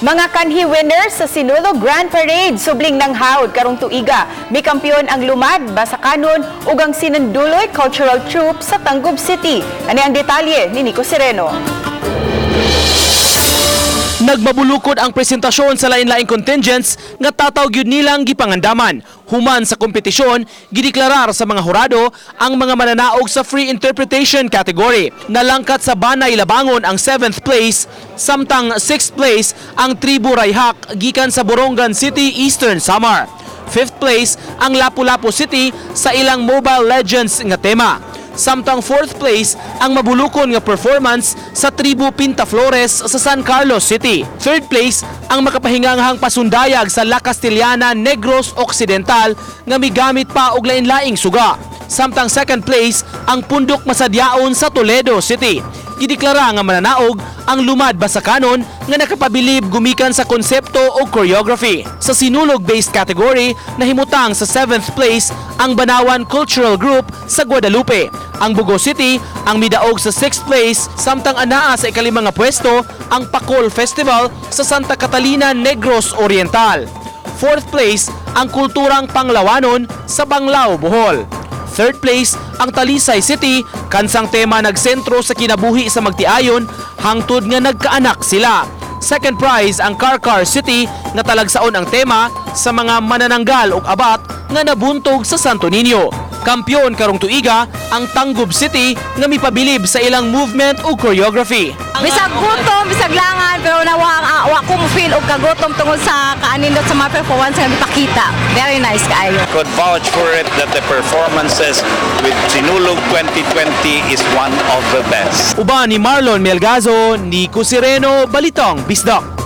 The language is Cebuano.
Mga kanhi winners sa Sinulog Grand Parade subling nanghawd karong tuiga. Mikampiyon ang Lumad, Basakanon ug ang Sinanduloy Cultural Troupe sa Tangub City. Ani ang detalye ni Nico Sereno. Nagmabulukod ang presentasyon sa lain-laing contingents nga tataw gyud nilang gipangandaman. Human sa kompetisyon, gideklarar sa mga hurado ang mga mananaog sa free interpretation category. Nalangkat sa Banay Labangon ang 7th place, samtang 6th place ang Tribu Rayhak gikan sa Borongan City, Eastern Samar. 5th place ang Lapu-Lapu City sa ilang Mobile Legends nga tema. Samtang 4th place ang mabulukon nga performance sa Tribu Pinta Flores sa San Carlos City. 3rd place ang makapahinganghang pasundayag sa La Castellana, Negros Occidental nga migamit pa og lain-laing suga. Samtang 2nd place ang Pundok Masadyaon sa Toledo City. Gideklara nga mananaog ang Lumad Basakanon nga nakapabilib gumikan sa konsepto o choreography. Sa Sinulog-based category, nahimutang sa 7th place ang Banawan Cultural Group sa Guadalupe. Ang Bogo City ang midaog sa 6th place, samtang anaa sa ikalima nga pwesto ang Pakol Festival sa Santa Catalina, Negros Oriental. 4th place ang Kulturang Panglawanon sa Panglao, Bohol. Third place, ang Talisay City, kansang tema nagsentro sa kinabuhi sa magtiayon, hangtod nga nagkaanak sila. Second prize ang Carcar City nga talagsaon ang tema sa mga manananggal ug abat nga nabuntog sa Santo Niño. Kampiyon karong tuiga ang Tangub City nga mipabilib sa ilang movement ug choreography. Bisag gutom, bisag langan, pero nawa wa ko mo feel og kagutom tungod sa kaanindot sa mga performance nga mipakita. Very nice kaayo. Could vouch for it that the performances with Sinulog 2020 is one of the best. Uban ni Marlon Melgazo, Nico Sireno, Balitang Bisdak.